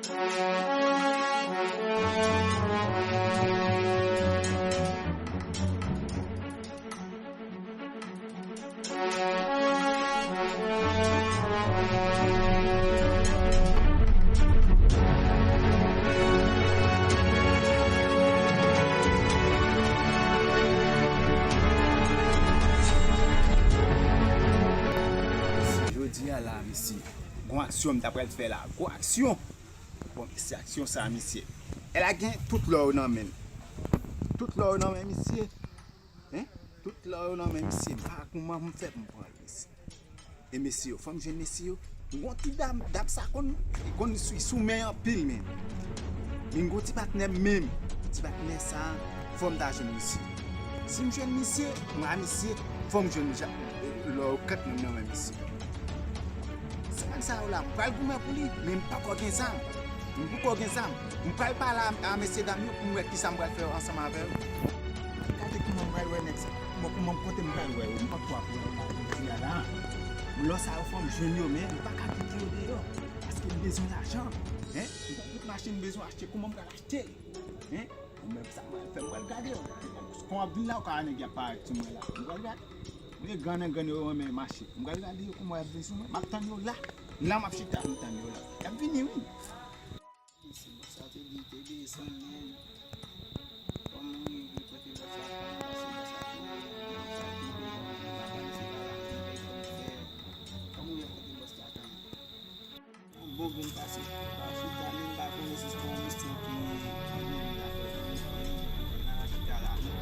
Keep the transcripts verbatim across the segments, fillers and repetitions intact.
Jodi a la, mesye, gon aksyon m ta pral fè la. Gwo aksyon! Bon, mesye, aksyon sa, mesye. Nèg la gen tout lò yo nan men l. Tout lò yo nan men misye. Hein? Tout lò yo nan men misye. M pa kòman pou m fè pou m pran l, mesye. E mesye yo, fò m jwenn mesye yo. M gon ti dam, dam sa konn, li konn sou, sou men anpil, men. Men m gon ti patnè m menm. Ti patnè sa, fò m ta jwenn misye. Si m jwenn misye, m a misye, fò m jwenn ja-, lò yo kat nan men misye. Se nèg sa yo la, m pral goumen pou li, men m poko gen zam. M poko gen zam. M pral pale a, a mesye dam yo pou m wè kisa m pral fè ansanm avè yo. Gade kouman m pral wè nèg sa. Bon, kouman, kote m pral wè yo? M poko ap wè yo la, jodi a la. Lò sa yo fò m jwenn yo, men m pa ka kite yo deyò. Paske m bezwen lajan. Hein? M gon tout machin m bezwen achte, kouman m pral achte l? Hein? Bon, men sa m pral fè, m pral gade yo. Kon w ap vin la, ou ka wè nèg y ap parèt sou mwen la. M pral gade. Mwen, grann grann yo renmen mache. M pral gade yo kouman y ap vin sou mwen. M ap tann yo la. La m ap chita, m tann yo la. Y ap vini, wi. Mesye, bòs la te di te desann, men kòm m rive kote bòs la pran, paske bòs la te di, bòs la te di, m pa konn se pa lajan, men fò m fè. Kòm m rive kote bòs la pran. Yon bon grenn pase pa chita, men m pa konnen si se yon misyon ki, ki vin la fè yon misyon, nan chita la, non.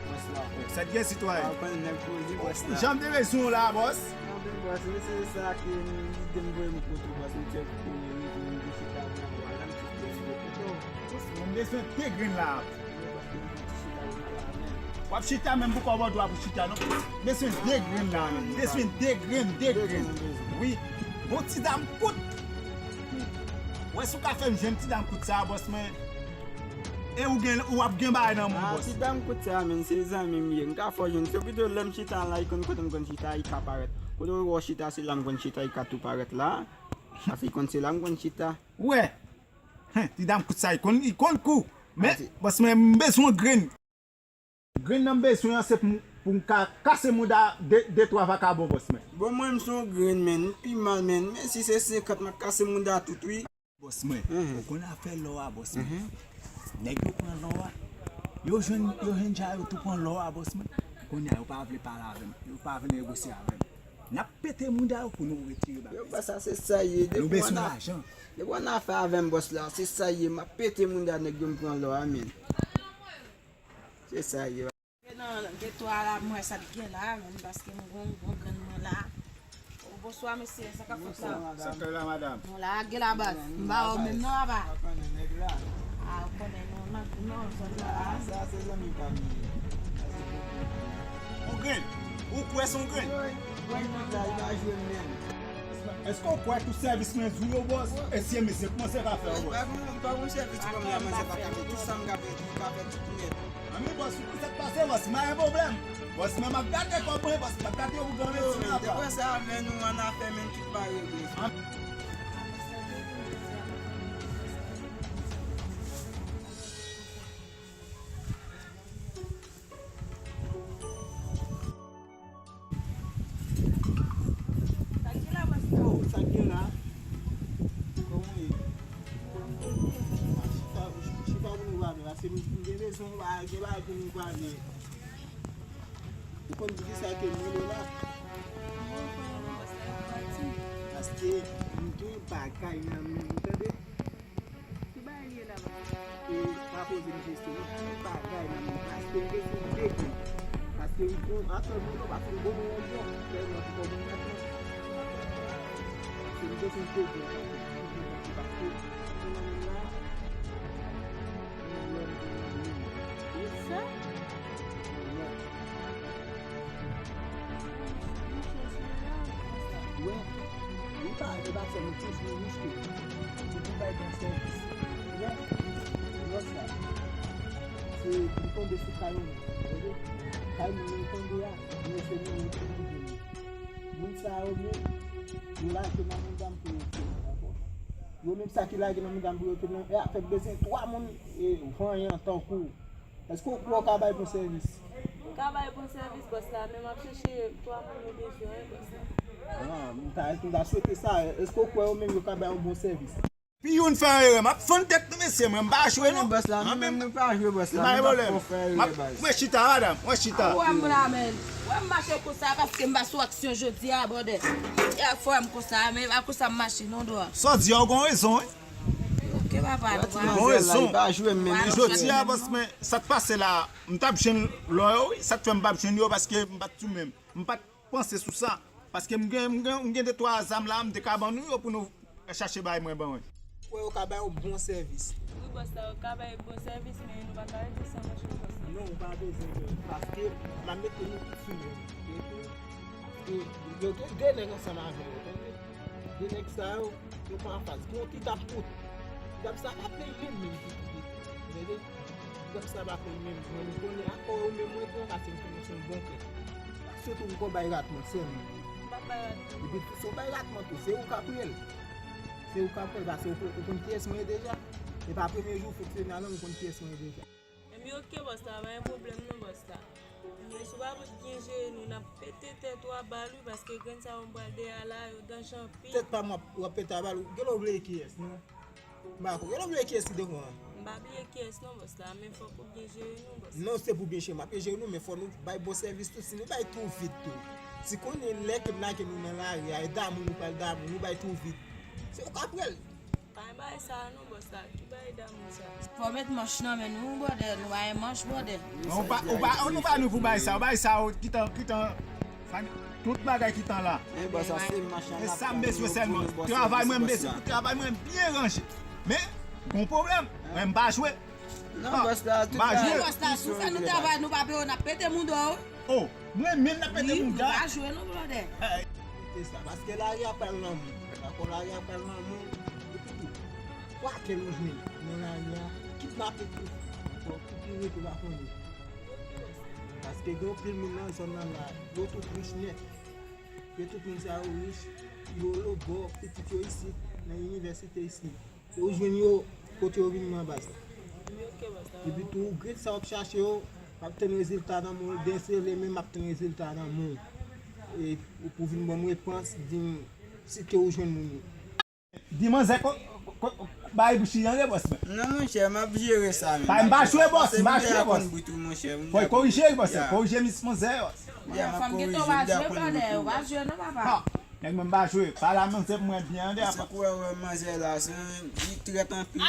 Bòs la. Sa t gen sitwayen? Ou konnen nèg koze, bòs la. Jan m te bezwen w la, bòs. Anben, bòs, men se sa ki m, lide m voye m kote w, bòs, m te konnen, m te chita, m te kote w. Bòs, mwen, m bezwen de grenn la. W ap chita menm pou kò bò dwa pou chita, non? Bezwen de grenn la, menm. Bezwen de grenn, de grenn. Wi. Bon ti dam kout. Wè si w ka fè m jwenn ti dam kout sa, bòs mwen. E ou gen, ou ap gen bagay nan men w, bòs. Ti dam kout sa, menm, se zanmi m ye. M ka fè w jwenn. Se pito lè m chita la, li konn kote m konn chita, li ka parèt. Kote w wè w chita, se la m konn chita, li ka tou parèt la. Paske li konn se la m konn chita. Wè. Hen, ti dam kout sa, li konn, li konn kou. Men, bòs mwen, m bezwen grenn. Grenn nan m bezwen an, se pou m, pou m ka kase mouda de, de twa vakabon, bòs mwen. Bon, mwen, m se yon grenn, menm, m pi mal, menm. Men si se senkant, m ap kase mouda tout, wi. Bòs mwen, ou konn afè lò a, bòs mwen. Nèg yo pran lò a. Yo jwenn, yo jwenn ja, yo tou pran lò a, bòs mwen. Kounye a, yo pa vle pale avè m. Yo pa vle negosye avè m. N ap pete mouda yo pou nou retire bagay. Yo, bòs, sa se sa ye. Nou bezwen lajan. Depi w nan afè avè m, bòs la, se sa ye. M ap pete mouda nèg yo m pran lò a, menm. Se sa ye. Nan de twa la, m wè sa k gen la, menm, paske m gon, gon grenn mwen la. O, bonswa, mesye, sa k ap fèt la? Sa k fèt la, madanm? Bon, la, gen la, baz. M ba w menm non, apa. A, ou konnen non, non, non, zòn la. Sa, se zanmi pa m ye. Sa, se zanmi pa m ye. On grenn? Ou kwè se on grenn? Wi, wi, wi, la, li pa jwe menm. Èske w kwè tout sèvis mwen di w yo, bòs? E si e mesye, kòman se ka fè, bòs? M pa gon, m pa gon sèvis kòm la, mwen se pa ka fè. Tout sa m ka fè, li pa fè tout nèt. Anmè, bòs, ou konn sa k pase, bòs, m pa gen pwoblèm. Bòs, men m ap gate kòb mwen, bòs, m ap gate yo pou granmesi, men, apa. Depi sa, men nou an afè, men tout pa regle. Sa k gen la, bòs? Oh, sa k gen la? Kòman w ye? Chita, chita pou nou pale, paske m gen bezwen, gen bagay pou nou pale. Ou konn poukisa ke m rele w la? Paske m gen bagay nan men m, ou tande? Ki bagay li ye la, baz? E pa poze m kesyon, non. Ki bagay nan men m? Paske m te sou de grenn. Paske m gon, atò, non, non, paske m gon yon bon. Tèlman pou kòb mwen nan. Paske m te sou de grenn. Paske m nan men m la. Mwen wè m te nan men m. E sa? Mwen wè. Wè, li pa, li pa fè nou toujou riche. Toujou bay bon sèvis. Wè, wè sa. Se, li tonbe sou kay ou menm, tande? Kay moun li tonbe a, nou se nou, nou tonbe nou. Moun sa yo menm, nou lage nan mouda m pou yo fè nou ankò. Yo menm sa ki lage nan medam pou yo te nan e afè bezwen twa moun e vanyan tankou w. Èske w kwè w ka bay bon sèvis? M ka bay bon sèvis bòs la, men m ap chèche twa moun yo bezwen wi bòs la. Ah, m ta, m ta swete sa. Èske w kwè yo menm yo ka bay yon bon sèvis? Pi youn fè yon erè, m ap fann tèt nou mesye, mwen m pa jwe non. Bòs la, nou menm nou pa jwe bòs la. Pa gen pwoblèm. Mwen chita madanm, mwen chita. Ou wè m la men. Ou wè m mache konsa paske m pa sou aksyon jodi a brother. E a fò m konsa, men pa konsa m mache non dwa. Sa w di a ou gon rezon wi. Ok papa, nou pa. Gon rezon. Jodi a bòs mwen, sa k pase la, m t ap jwenn lò yo wi, sa k fè m p ap jwenn yo paske m pa t sou menm. M pa t panse sou sa. Paske m gen, m gen, m gen de twa zam la, m te ka ban nou yo pou nou chache bay mwen ban mwen. Kwè yo ka bay yon bon sèvis. Wi bòs la, yo ka bay bon sèvis, men nou pa ka rete san mache bòs la. Non, ou pa bezwen pè, paske m ap mete nou tout sou mwen. Paske yo gen de nèg ansanm avè yo, tande? De nèg sa yo, yo pran anfas. Gen yon ti tap kout. Ti tap sa pa play menm menm ki koute. Ou tande? Gòm sa pa konn menm mwen, m konnen akò yo menm mwen pran paske m konnen se yon bon kè. Sitou m ko bay rat mwen sèlman. M p ap bay rat mwen. Epi si w bay rat mwen tou, se ou k ap rele. Se ou k ap rele paske ou konn kiyès mwen ye deja. E pa premye jou w fonksyone a non, m konn kiyès mwen ye deja. Ebyen oke bòs la, pa gen pwoblèm non bòs la. Men si w pa fout byen jere nou, n ap pete tèt ou a bal wi paske grenn sa yo m pral dèyè a la, yo danje anpil. Tèt pa m w ap pete a bal, ou genlè w bliye kiyès non. M pa ko, yo bliye kiyès ki devan an. M pa bliye kiyès non bòs la, men fòk ou byen jere nou bòs la. Non, se pou byen jere, m ap byen jere nou, men fò nou bay bon sèvis tou, si nou bay twò vit tou. Si konnen lè ke m lage nou nan lari a, e damou nou pral damou, nou bay twò vit. Se ou k ap rele. Pa gen bagay sa a non bòs la, ki bagay damou sa? Fò met manch nan men nou brother, nou pa gen manch brother. Non, ou pa, ou pa, nou pa nou pou bay sa, ou bay sa, ou kitan, kitan. Tout bagay ki tan la. E sa m bezwen sèlman. Travay mwen m bezwen pou travay mwen byen ranje. Men, gon pwoblèm. Mwen m pa jwe. Non, bòs la, tout bagay. Bòs la, si w fè nou travay, nou pa peye w, n ap pete mouda w. Oh, mwen menm n ap pete mouda. Wi, nou pa jwe non, brother. Kite sa, paske lari a pral lanmou. Dakò, lari a pral lanmou. Epi tou, kwa kè nou jwenn nan lari a, kidnape tou. Ankò, pou ki rete w pa konnen. Paske gen yon pil moun nan zòn nan la, yo tout rich nèt. Yo tout moun sa yo rich, yo logò, pitit yo isit, nan inivèsite isit. Ou jwenn yo kote yo vin nan baz la. Epi tou, grenn sa w ap chache yo, m ap tann rezilta nan men w, byen sere men m ap tann rezilta nan men w. E ou pou vin ban m repons, di m si ke ou jwenn moun yo. Di manzè ko, ko, ko, bay bouch li an de bòs mwen. Non monchè, m ap jere sa menm. Bay m pa jwe bòs, m pa jwe bòs. Fò korije bòs, korije mis manzè bòs. Fanm gen tan w pa jwe brother, w pa jwe non papa. Nèg mwen m pa jwe, pale a manzè pou mwen byen an de apa. Se kou wè manzè la, se yon, li trèt anpil.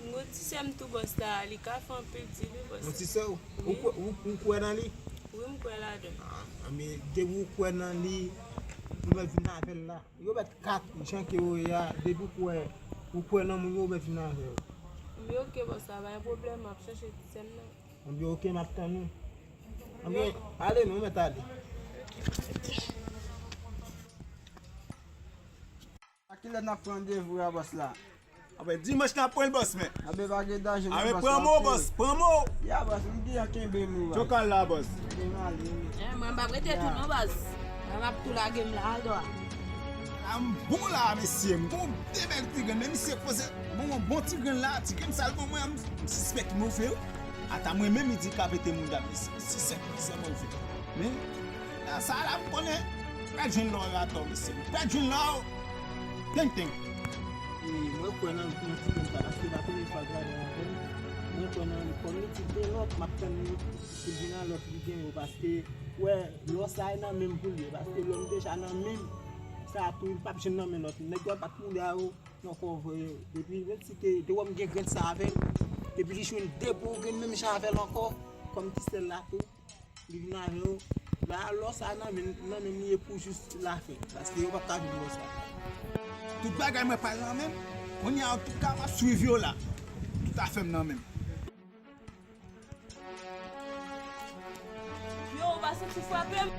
M gon ti sè m tou bòs la, li ka fè anpil di wi bòs. Yon ti sè w? Ou kwè, ou, ou kwè nan li? Wi m kwè ladan. Ah, men depi w kwè nan li, ou mèt vin avè l la. Yo mèt kat jan ke yo ye a, depi w kwè, ou kwè nan moun yo, ou mèt vin avè yo. Men oke bòs la, pa gen pwoblèm, m ap chèche ti sè m nan. Ebyen oke, m ap tann ou. Ebyen ale non, ou mèt ale. A kilè n ap pran randevou a bòs la? Apre dimanch n ap pran l bòs men. Anben pa gen danje non bòs. Anben pran mo bòs, pran mo. Ya bòs, m gen an kenbe mo bòs. Tchokal la bòs. Gen ale wi. Mwen m p ap rete tou non bòs. Mwen m ap tou lage m la al dwa. A m bon la mesye, m gon de bèl ti grenn men misye poze bon yon bon ti grenn la, ti grenn sa l ban mwen an, m sispèk move wi. Ata mwen menm li di ka pete mouda m, li se, li se sèk, li se move. Men, nan sa la m konnen, pèd jwenn lò yo atò mesye. Pèd jwenn lò yo. Teng teng. E mwen kwè nan, nan ti grenn sa, paske pa premye fwa l travay avè m. Mwen kwè nan li, kòm li di gen lòt, m ap tann li pou l vin a lòt li gen yo, paske, wè, lò sa e nan men m pou l ye, paske lò m deja nan men m, sa tou, li p ap janm nan men lòt. Nèg yo pa t mouda yo, nan kò vre yo. Epi, menm si te, te wè m gen grenn sa avè l, epi li jwenn de bon grenn menm jan avè l ankò, kòm ti sèl la tou, li vin avè yo. La, lò sa nan men, nan men m li ye pou jis lafen, paske yo p ap ka jwenn lò sa. Tout bagay mwen pral nan men m. Kounye a, antouka, m ap swiv yo la. Tout afè m nan men m. Yo, ou pa santi frape m?